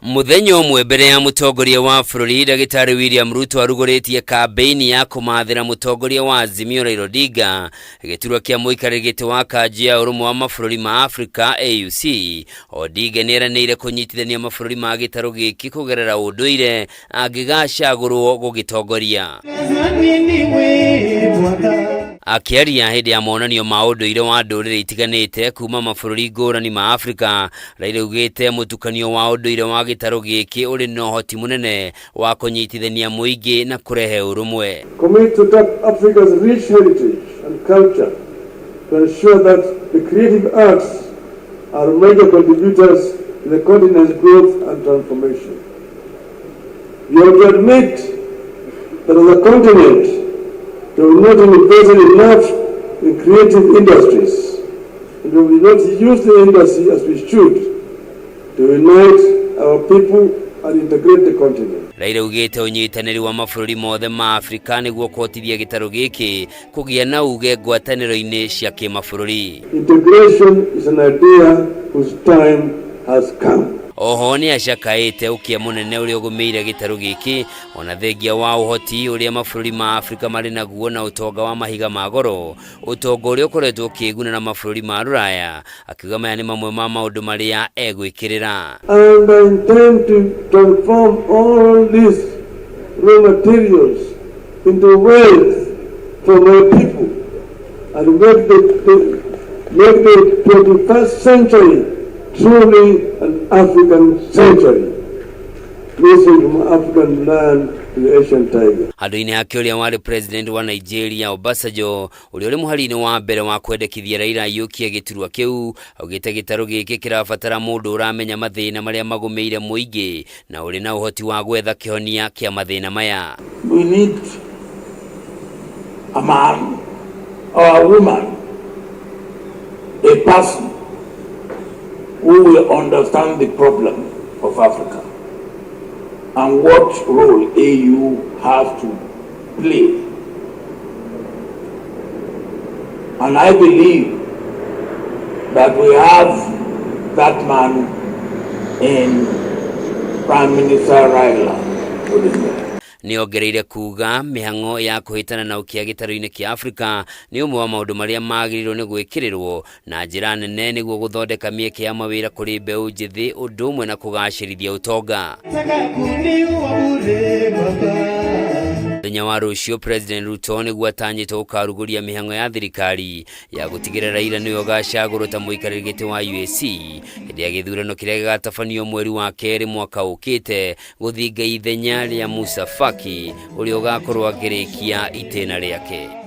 Mũthenya ũmwe mbere ya mũtongoria wa bũrũri Ndagĩtarĩ William Ruto arugũrĩtie kambĩini ya kũmathĩra mũtongoria wa Azimio Raila Odinga gĩturwa kĩa mũikarĩri gĩtĩ wa kanjũ ya ũrũmwe wa mabũrũri ma Afrika AUC. Odinga nĩeranĩire kũnyitithania mabũrũri ma gĩtarũ gĩkĩ kũgerera ũndũire angĩgacagũrwo gũgĩtongoria. Akĩaria hĩndĩ ya monanio ma ũndũire wa ndũrĩrĩ itiganĩte kuma mabũrũri ngũrani ma Afrika, Raila augĩte mũtukanio wa ũndũire wa gĩtarũ gĩkĩ ũrĩ na ũhoti mũnene wa kũnyitithania mũingĩ na kũrehe ũrũmwe. Commit to tap Africa's rich heritage and culture to ensure that the creative arts are major contributors to the continent's growth and transformation. We have to admit that as a continent, we have not invested enough in creative industries, and we have not used the industry as we should to unite our people and integrate the continent. Raila augĩte ũnyitanĩri wa mabũrũri mothe ma Afrika nĩguo kũhotithia gĩtarũ gĩkĩ kũgĩa na uge ngwatanĩro-inĩ cia kĩmabũrũri. Integration is an idea whose time has come. Oho nĩ acakaĩte ũkĩa mũnene ũrĩa ũgũmĩire gĩtarũ gĩkĩ ona thengia wa ũhoti ũrĩa mabũrũri ma Afrika marĩ naguo na ũtonga wa mahiga ma goro, ũtonga ũrĩa ũkoretwo ũkĩguna na mabũrũri ma Rũraya, akiuga maya nĩ mamwe ma maũndũ marĩa egwĩkĩrĩra. And I intend to transform all these raw materials into wealth for my people and make the 21st century truly an African century. Missing from African land to the Asian tiger. Handũ-inĩ hake ũrĩa warĩ president wa Nigeria Obasanjo, ũrĩa ũrĩ mũhari-inĩ wa mbere wa kwendekithia Raila aiyũkie gĩturwa kĩu, augĩte gĩtarũ gĩkĩ kĩrabatara mũndũ ũramenya mathĩna marĩa magũmĩire mũingĩ na ũrĩ na ũhoti wa gwetha kĩhonia kĩa mathĩna maya. We need a man or a woman, a person who will understand the problem of Africa and what role AU has to play. And I believe that we have that man in Prime Minister Raila Odinga. Nĩ ongereire kuga mĩhang'o ya kũhĩtana na ũkĩa gĩtarũ-inĩ kĩa Afrika nĩ ũmwe wa maũndũ marĩa magĩrĩirwo nĩ gwĩkĩrĩrwo na njĩra nene nĩguo gũthondeka mĩeke ya mawĩra kũrĩ mbeũ njĩthĩ, ũndũ ũmwe na kũgacĩrithia ũtonga. Mũthenya wa rũciũ President Ruto nĩguo atanyĩtwo gũkarugũria mĩhang'o ya thirikari ya gũtigĩrĩra Raila nĩwe ũgacagũrwo ta mũikarĩri gĩtĩ wa UAC hĩndĩ ya gĩthurano kĩrĩa gĩgatabanio mweri wa kerĩ mwaka ũkĩte, gũthinga ithenya rĩa Musa Faki ũrĩa ũgakorwo akĩrĩkia itĩna rĩake.